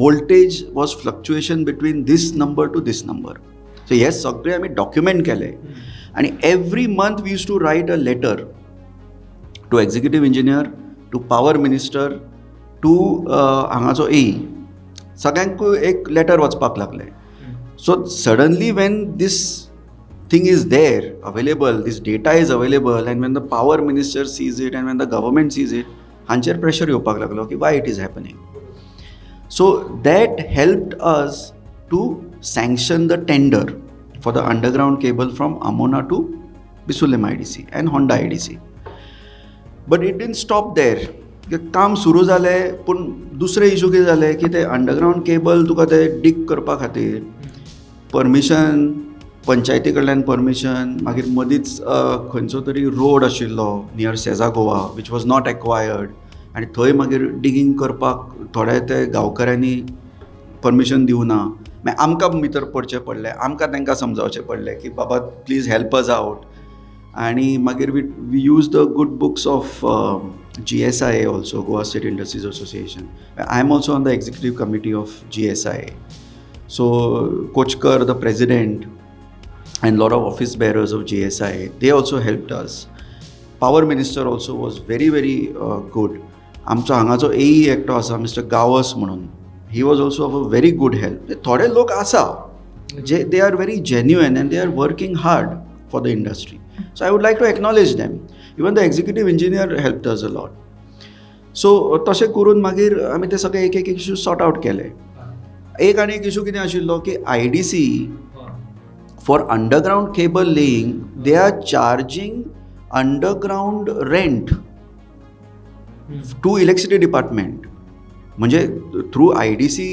voltage was fluctuation between this number to this number. So हे सगळे आमी डॉक्युमेंट केले आनी every month we used to write a letter to executive engineer, to power minister, to हांगाचो ए, सगळ्यांकूय एक लेटर वचपाक लागलें. So suddenly when this thing is there available, this data is available, and when the power minister sees it and when the government sees it, हांचेर प्रेशर येवपाक लागलो की why it is happening. So that helped us to sanction the tender for the underground cable from Amona to Pissurlem IDC and Honda IDC. But it didn't stop there. काम सुरू जालें, पूण दुसरें इशू कितें जालें की ते अंडरग्रावंड केबल तुका ते डीग करपा खातीर परमिशन पंचायती कडल्यान परमिशन, मागीर मदींच खंयचो तरी रोड आशिल्लो near Sesa Goa which was not acquired आनी थंय मागीर डिगींग करपाक थोडे ते गांवकऱ्यांनी परमिशन दिवना. मागीर आमकां भितर पडचें पडलें, आमकां तांकां समजावचें पडलें की बाबा प्लीज हेल्प अस आवट. आनी मागीर we use the good books of GSIA also, Goa State Industries Association. I am also on the executive committee of GSIA. So Kochkar, the president, and lot of office bearers of GSIA, they also helped us. Power minister also was very very good. आमचो हांगाचो एई एकटो आसा मिस्टर गावस म्हणून, he was also of a very good help. थोडे लोक आसा जे they are very genuine and they are working hard for the industry. So I would like to acknowledge them. Even the executive engineer helped us a lot. So तशें करून मागीर आमी ते सगळे एक एक इशू सॉर्ट आवट केले. एक आनी एक इशू कितें आशिल्लो की IDC for underground cable laying they are charging underground rent to electricity department. म्हणजे थ्रू IDC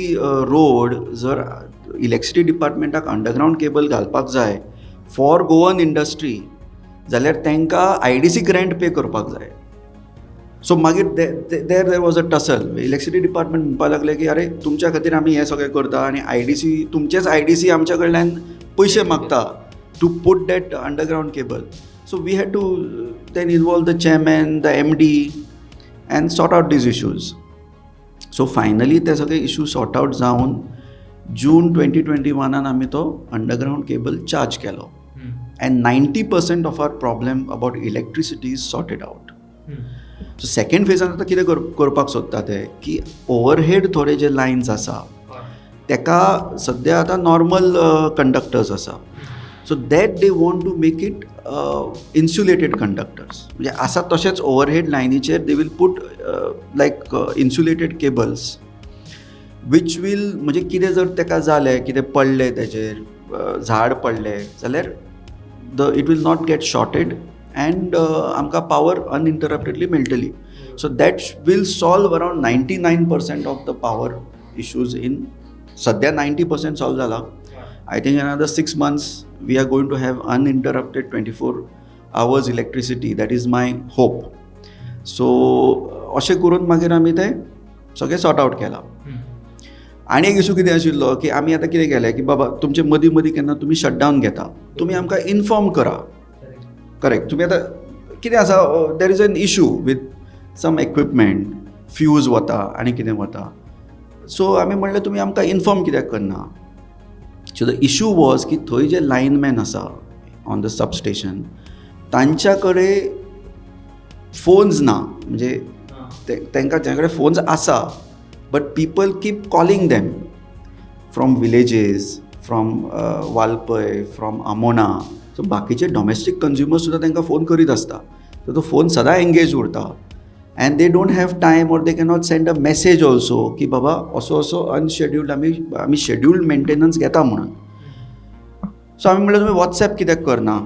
road जर इलेक्ट्रिसिटी डिपार्टमेंटाक अंडरग्रावंड केबल घालपाक जाय फॉर गोवन इंडस्ट्री जाल्यार तांकां IDCक रेंट पे करपाक जाय. सो मागीर there was a tussle. Electricity department म्हणपाक लागले की अरे तुमच्या खातीर आमी हें सगळें करता आनी IDC, तुमचेच IDC आमच्या कडल्यान पयशे मागता to put that underground cable. So we had to then involve the chairman, the MD, and sort out these issues. So finally ते सगळे इशू सॉर्ट आउट जावन जून 2021 आमी तो अंडरग्रावंड केबल चार्ज केलो and 90% of our problem about electricity is sorted out. So second Fajans आतां कितें करपाक सोदता ते की ओवरहेड थोडे जे लायन्स आसा तेका सद्या आतां नॉर्मल कंडक्टर्स आसा, so that they want to make it insulated conductors. म्हणजे आसा तशेंच overhead लायनीचेर they will put like insulated cables which will, म्हणजे कितें जर तेका जालें, कितें पडलें तेजेर, झाड पडलें जाल्यार the it will not get shorted and आमकां पावर अनइंटरप्टेडली मेळटली. So that will solve around 99% of the power issues in. सद्या 90% सॉल्व जाला. I think another 6 months we are going to have uninterrupted 24 hours electricity. That is my hope. So अशें करून मागीर आमी तें सगळें सॉर्ट आवट केलां. आनी एक इशू कितें आशिल्लो की आमी आतां कितें केलें की बाबा तुमचे मदीं मदीं केन्ना तुमी शटडावन घेता, तुमी आमकां इन्फॉर्म करा. करेक्ट, तुमी आतां कितें आसा, there is an issue with some equipment, fuse वता आनी कितें वता. सो आमी म्हणलें तुमी आमकां इन्फॉर्म कित्याक करना? सो the issue was की थंय जे लायनमॅन आसा ऑन the substation तांच्या कडेन फोन्स ना. म्हणजे तांकां तांचे कडेन फोन्स आसा but people keep calling them from villages, from Valpoi, from Amona. So बाकीचे डॉमेस्टीक कंज्युमर्स सुद्दां तांकां फोन करीत आसता. सो तो फोन सदां एंगेज उरता and they don't have time or they cannot send a message also की बाबा असो असो अनशेड्युल्ड आमी शेड्युल्ड मेंटेनन्स घेता म्हणून. सो आमी म्हणलें तुमी वॉट्सॅप कित्याक करना?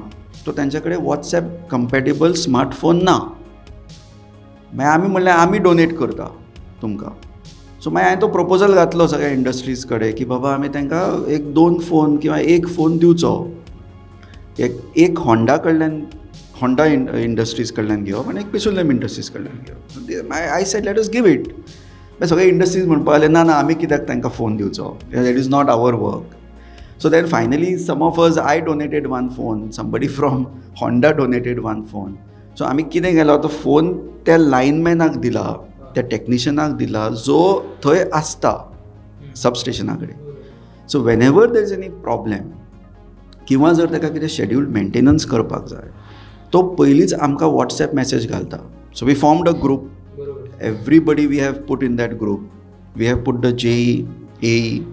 तो तांचे कडेन वॉट्सॅप कंपेटेबल स्मार्टफोन ना. मागीर आमी म्हणलें आमी डोनेट करता तुमकां. सो मागीर हांवें तो प्रपोजल घातलो सगळ्या इंडस्ट्रीज कडेन की बाबा आमी तांकां एक दोन फोन किंवा एक फोन दिवचो. एक एक होंडा कडल्यान, होंडा इंडस्ट्रीज कडल्यान घेवप आनी एक पिसुर्लेम इंडस्ट्रीज कडल्यान घेवप. I said let us give it. मागीर सगळे इंडस्ट्रीज म्हणपाक लागले ना ना, आमी कित्याक तांकां फोन दिवचो, that is not our work. So then finally some of us, I donated one phone, somebody from Honda donated one phone. So आमी कितें केलो, तो फोन त्या लायनमॅनाक दिला, त्या टॅक्निशियनाक दिला जो थंय आसता सबस्टेशना कडेन. So whenever there is any problem किंवा जर ताका कितें शेड्यूल मेंटेनन्स करपाक जाय, तो पयलींच आमकां वॉट्सएप मॅसेज घालता. So we formed a group. Everybody we have put in that group. We have put the JE, AE,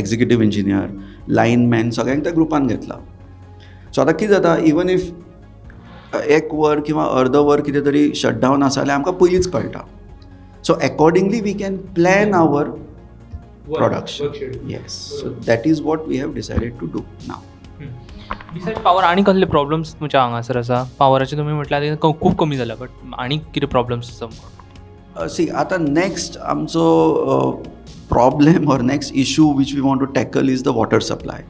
executive engineer, lineman, सगळ्यांक त्या ग्रुपान घेतला. सो आतां कितें जाता, इवन if एक वर किंवा अर्द वर कितें तरी शटडावन आसा जाल्यार आमकां पयलींच कळटा. So accordingly we can plan our production. Yes, so that is what we have decided to do now. Beside power आनी कसले प्रॉब्लम्स तुमच्या हांगासर आसा? पावराचे तुमी म्हटल्यार ते खूब कमी जाला, बट आनी कितें प्रॉब्लम्स आसा? सी, आतां नेक्स्ट आमचो problem or next issue which we want to tackle is the water supply.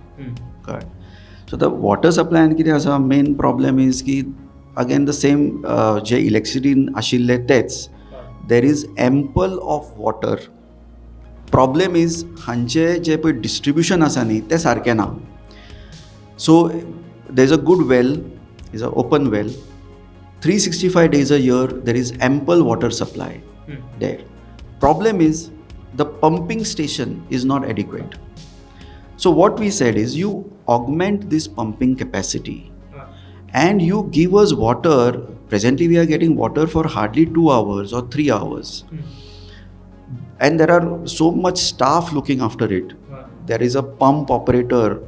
कळ्ळें? सो आतां वॉटर सप्लायान कितें आसा, मेन प्रॉब्लेम is की अगेन the same जे इलेक्ट्रिसिटीन आशिल्ले तेच, there is ample of water. Problem is हांचे जे पळय डिस्ट्रिब्युशन आसा न्ही तें सारकें ना. So there is a good well, is a open well, 365 days a year there is ample water supply there. Problem is the pumping station is not adequate. So what we said is you augment this pumping capacity and you give us water. Presently we are getting water for hardly 2 hours or 3 hours, and there are so much staff looking after it. There is a pump operator,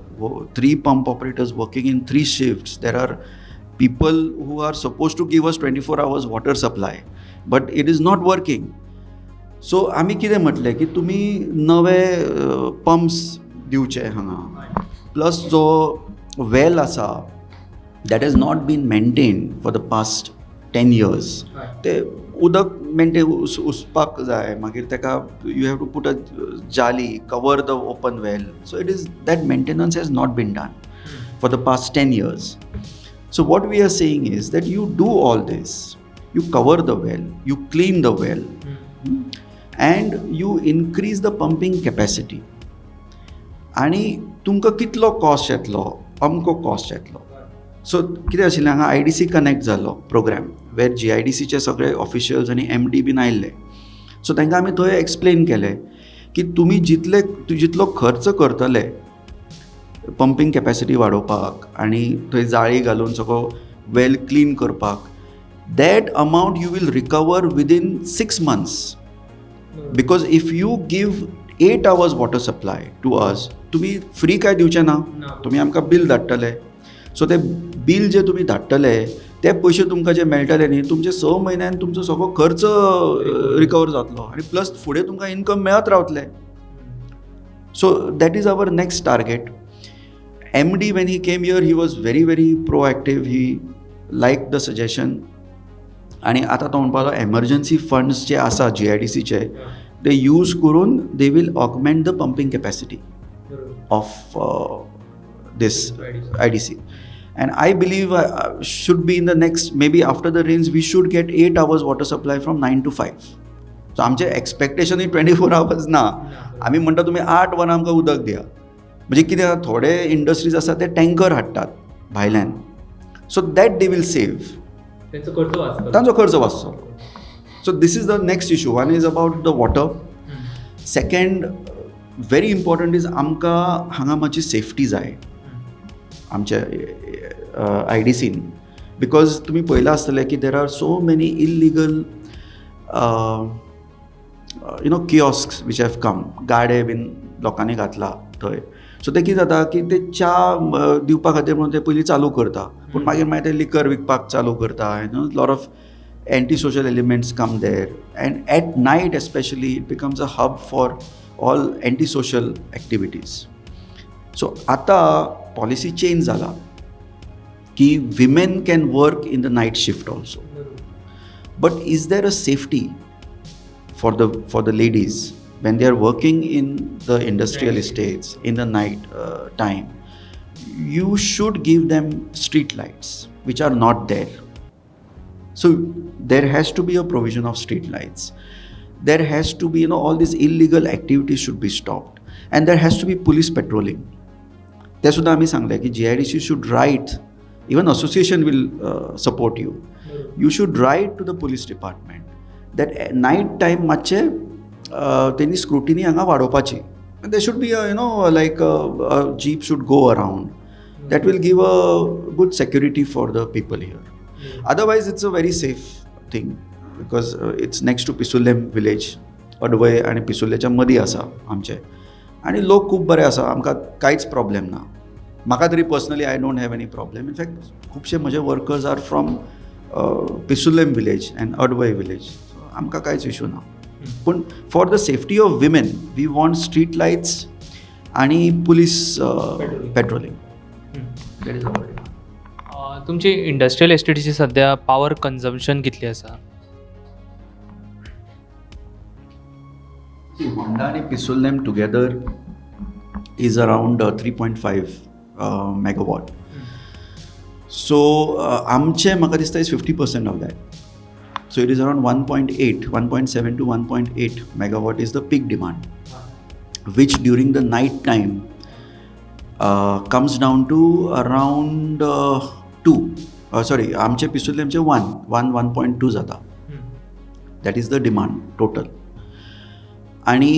three pump operators working in three shifts. There are people who are supposed to give us 24 hours water supply, but it is not working. So आमी कितें म्हटलें की तुमी नवे पंप्स दिवचे हांगा, प्लस जो वेल आसा that has not been maintained for the past 10 years. ते उदक मेंटेन उसपाक जाय, मागीर ताका you have to put a जाली, cover the open well. So it is that maintenance has not been done for the past 10 years. So, what we are saying is that you do all this, you cover the well, you clean the well, and you increase the pumping capacity. आनी तुमकां कितलो कॉस्ट येतलो, अमको कॉस्ट येतलो. सो कितें आशिल्लें, हांगा I D C connect जाल्लो प्रोग्राम वेर जी I D सीचे सगळे ऑफिशियल्स आनी एम डी बीन आयिल्ले. सो तांकां आमी थंय एक्सप्लेन केलें की तुमी जितले जितलो खर्च करतले पंपींग कॅपॅसिटी वाडोवपाक आनी थंय जाळी घालून सगळो वेल क्लीन करपाक, that amount you will recover within 6 months, because if you give 8 hours water supply to us, तुमी फ्री काय दिवचे ना, तुमी आमकां बील धाडटले. सो ते बील जे तुमी धाडटले ते पयशे तुमकां जे मेळटले न्ही, तुमचे स म्हयन्यान तुमचो सगळो खर्च रिकवर जातलो आनी प्लस फुडें तुमकां इनकम मेळत रावतलें. So that is our next target. MD, when he came here, he was very very proactive. He liked the suggestion. आनी आतां तो म्हणपाक लागलो एमर्जन्सी फंड्स जे आसा जी I D सीचे ते यूज करून they will augment the pumping capacity of this IDC. And I believe should be in the next, maybe after the rains, we should get 8 hours water supply from 9 to 5. So आमचें एक्सपेक्टेशनूय ट्वेंटी फोर आवर्स ना. आमी म्हणटा तुमी आठ वरां आमकां उदक दिया. म्हणजे कितें आसा, थोडे इंडस्ट्रीज आसा ते टँकर हाडटात भायल्यान, so that they will save. तेंचो खर्च वाचतलो. तांचो खर्च वाचतलो. So this is the next issue. One is about the water. Second, very important is आमकां हांगा मातशी सेफ्टी जाय आमच्या I D scene, because तुमी पळयलां आसतलें की there are so many illegal kiosks which have come. गाडे बीन लोकांनी घातला थंय. सो तें कितें जाता की ते च्या दिवपा खातीर म्हणून ते पयलीं चालू करता, पूण मागीर मागीर ते लिकर विकपाक चालू करता. Lot of anti social elements come there, and at night especially it becomes a hub for all anti social activities. So आतां पॉलिसी चेंज जाला की women can work in the night shift also, but is there a safety for the ladies when they are working in the industrial estates in the night time? You should give them street lights, which are not there. So there has to be a provision of street lights. There has to be, all these illegal activities should be stopped, and there has to be police patrolling. ते सुद्दां आमी सांगलें की GIDC should write, even association will support you, you should write to the police department that night time मातशें तेणी स्क्रुटिनी हांगा वाडोवपाची. There should be like jeep should go around. That will give a good security for the people here. Otherwise it's a very safe thing because it's next to Pissurlem village. अडवय आनी पिसुर्लेच्या मदीं आसा आमचें आनी लोक खूब बरे आसा. आमकां कांयच प्रॉब्लेम ना. म्हाका तरी personally I don't have any problem. In fact खुबशे म्हजे workers are from Pissurlem village and Advai village. आमकां कांयच इशू ना, पूण for the safety of women we want street lights आनी police patrolling. That is our तुमची इंडस्ट्रियल एस्टेटीची सध्या पावर कन्जम्पशन कितली आसा? Honda and Pissurlem together is around 3.5 megawatt. So आमचे म्हाका दिसता is 50% of that. So it is around 1.8, 1.7 to 1.8 megawatt is the peak demand, which during the night time comes down to around 2, sorry, आमचे पिसुर्लेमचे 1 1 1.2 जाता. That is the demand total. आणि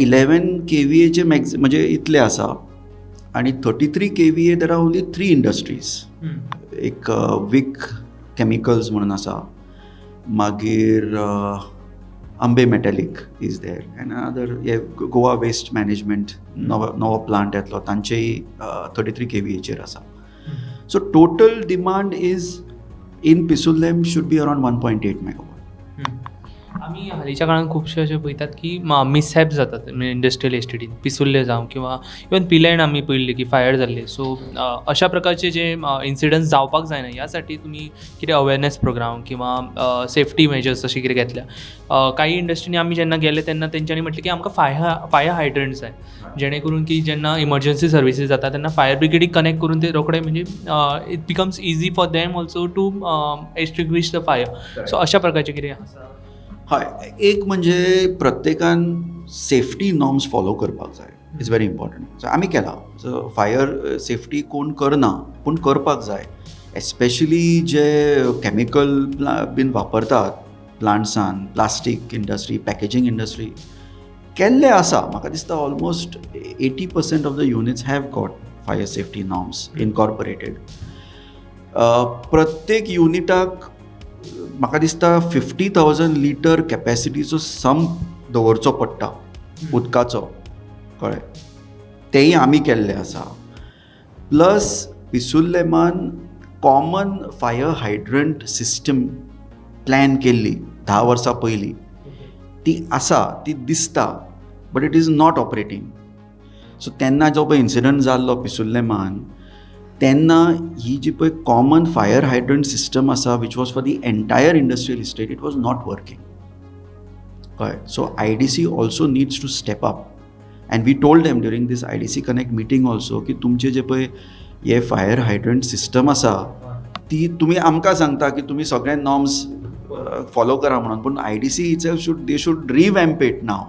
11 kVAचे मॅक्झ म्हणजे इतले आसा आणि 33 kVA there are only three industries. एक विक केमिकल्स म्हणून आसा, मागीर Ambe metallic is there and other hey Goa waste management नवो नवो प्लांट येतलो, तांचेय 33 kVAचेर आसा. So total demand is in Pissurlem should be around 1.8 megawatt. आमी हालींच्या काळान खुबशे अशे पळयतात की मिसहॅप जातात इंडस्ट्रियल एस्टेटीन, पिसुर्ले जावं किंवा इवन पिलेर्ण आमी पळयल्ली की फायर जाल्ली. सो अशा प्रकारचे जे इन्सिडंट्स जावपाक जायना ह्या साठी तुमी कितें अवेरनेस प्रोग्राम किंवा सेफ्टी मेजर्स अशें कितें घेतल्या? काही इंडस्ट्रीनी आमी जेन्ना गेले तेन्ना तेंच्यांनी म्हटलें की आमकां फायर हायड्रंट्स जाय, जेणे करून की जेन्ना इमर्जन्सी सर्विसीस जाता तेन्ना फायर ब्रिगेडीक कनेक्ट करून ते रोखडे, म्हणजे it becomes easy for them also to extinguish the fire. So अशा प्रकारचे कितें आसा? हय, एक म्हणजे प्रत्येकान सेफ्टी नॉर्म्स फॉलो करपाक जाय, it's very important. So आमी केला. सो फायर सेफ्टी कोण करना पूण करपाक जाय, एस्पेशली जे केमिकल बीन वापरतात प्लांट्सान, प्लास्टीक इंडस्ट्री, पॅकेजींग इंडस्ट्री केल्ले आसा. म्हाका दिसता almost 80% of the units have got fire safety norms incorporated. प्रत्येक युनिटाक म्हाका दिसता 50,000 लिटर कॅपॅसिटीचो संप दवरचो पडटा उदकाचो, कळ्ळें? तेंय आमी केल्लें आसा. प्लस पिसुर्लेमान common fire hydrant system plan केल्ली 10 वर्सां पयलीं, ती आसा, ती दिसता, but it is not operating. So तेन्ना जो पळय इन्सिडंट जाल्लो पिसुर्लेमान, तेन्ना ही जी पळय कॉमन फायर हायड्रंट सिस्टम आसा, which was for the entire industrial estate, it was not working, कळ्ळें? So IDC also needs to step up and we told them during this IDC connect meeting also की तुमचे जे पळय हे फायर हायड्रंट सिस्टम आसा, ती तुमी आमकां सांगता की तुमी सगळे नॉर्म्स फॉलो करा म्हणून, पूण IDC itself should, they should revamp it now,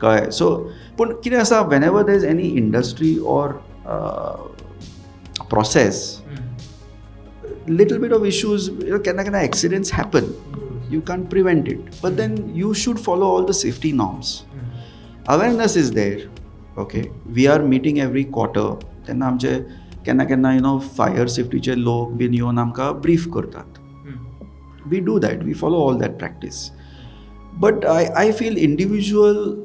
कळ्ळें? सो पूण कितें आसा, whenever there is any industry or process, little bit of issues, केन्ना केन्ना accidents happen, you can't prevent it, but then you should follow all the safety norms. Awareness is there, okay? We are meeting every quarter. तेन्ना आमचे केन्ना केन्ना you know fire सेफ्टीचे लोक बीन येवन आमकां ब्रीफ करतात. We do that, we follow all that practice, but I feel individual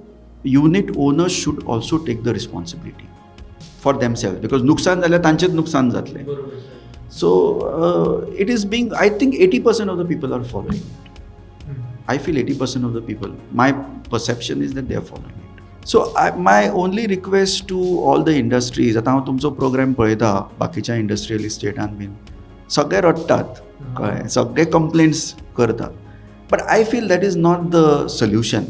unit owners should also take the responsibility for themselves, because नुकसान जाल्यार तांचेच नुकसान जातलें. So it is being, I think 80% of the people are following it. I feel 80% of the people, my perception is that they are following it. So my only request to all the industries, आतां हांव तुमचो प्रोग्राम पळयता, बाकीच्या इंडस्ट्रियल इस्टेटान बीन सगळे रडटात, कळ्ळें? सगळे कंप्लेंट्स करतात, but I feel that is not the solution.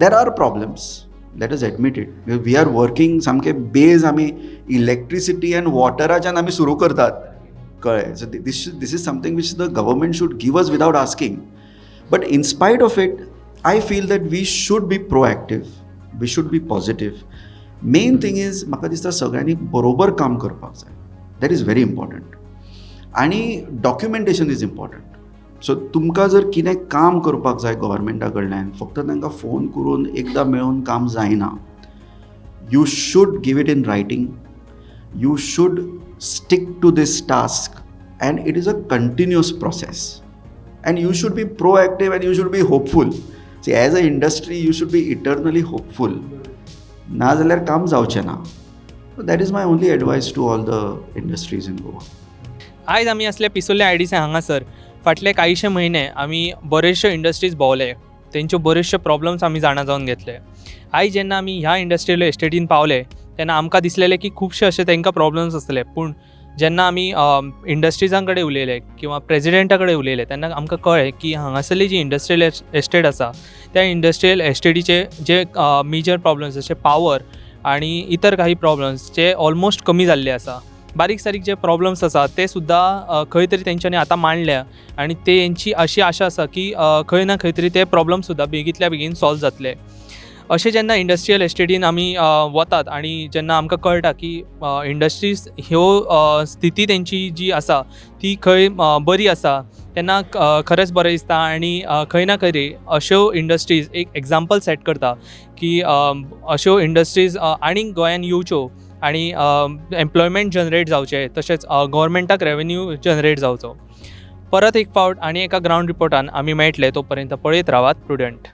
There are problems, let us admit it. We are working, सामके बेज आमी इलेक्ट्रिसिटी अँड वॉटराच्यान आमी सुरू करतात, कळ्ळें? So this is something which the government should give us without asking, but in spite of it, I feel that we should be proactive, we should be positive. Main thing is, म्हाका दिसता सगळ्यांनी बरोबर काम करपाक जाय, that is very important. आनी documentation is important. सो तुमकां जर कितें काम करपाक जाय गव्हर्मेंटा कडल्यान, फक्त तांकां फोन करून एकदां मेळून काम जायना. You should give it in writing, you should stick to this task, and it is a continuous process, and you should be proactive and you should be hopeful. See, as a industry you should be eternally hopeful, ना जाल्यार काम जावचें ना. That is my only advice to all the industries in Goa. आयज आमी आसले पिसुर्ले आयडीसी हांगासर. फाटले कांयशे म्हयने आमी बरेचशे इंडस्ट्रीज भोंवले, तेंच्यो बरेचशे प्रॉब्लम्स आमी जाणा जावन घेतले. आयज जेन्ना आमी ह्या इंडस्ट्रियल एस्टेटीन पावले तेन्ना आमकां दिसलेलें की खुबशे अशे तांकां प्रॉब्लम्स आसतले, पूण जेन्ना आमी इंडस्ट्रिजां कडेन उलयले किंवा प्रेजिडेंटा कडेन उलयले तेन्ना आमकां कळ्ळें की हांगासरली जी इंडस्ट्रियल एस्टेट आसा त्या इंडस्ट्रियल एस्टेटीचे जे मेजर प्रॉब्लम्स जशे पावर आनी इतर काही प्रॉब्लम्स जे ऑलमोस्ट कमी जाल्ले आसा. बारीक सारीक जे प्रॉब्लम्स आसा ते सुद्दां खंय तरी तेंच्यांनी आतां मांडल्या आनी तेंची अशी आशा आसा की खंय ना खंय तरी ते प्रॉब्लम सुद्दां बेगींतल्या बेगीन सॉल्व जातले. अशें जेन्ना इंडस्ट्रियल एस्टेटीन आमी वतात आनी जेन्ना आमकां कळटा की इंडस्ट्रीज ह्यो स्थिती तेंची जी आसा ती खंय बरी आसा, तेन्ना खरेंच बरें दिसता. आनी खंय ना खंय तरी अश्यो इंडस्ट्रीज एक एग्जाम्पल सेट करता की अश्यो इंडस्ट्रीज आनीक गोंयान येवच्यो आनी एम्प्लॉयमेंट जनरेट जावचें, तशेंच गोवोरमेंटाक रेवेन्यू जनरेट जावचो. परत एक फावट आनी एका ग्रावंड रिपोर्टान आमी मेळटले, तो पर्यंत पळयत रावात प्रुडंट.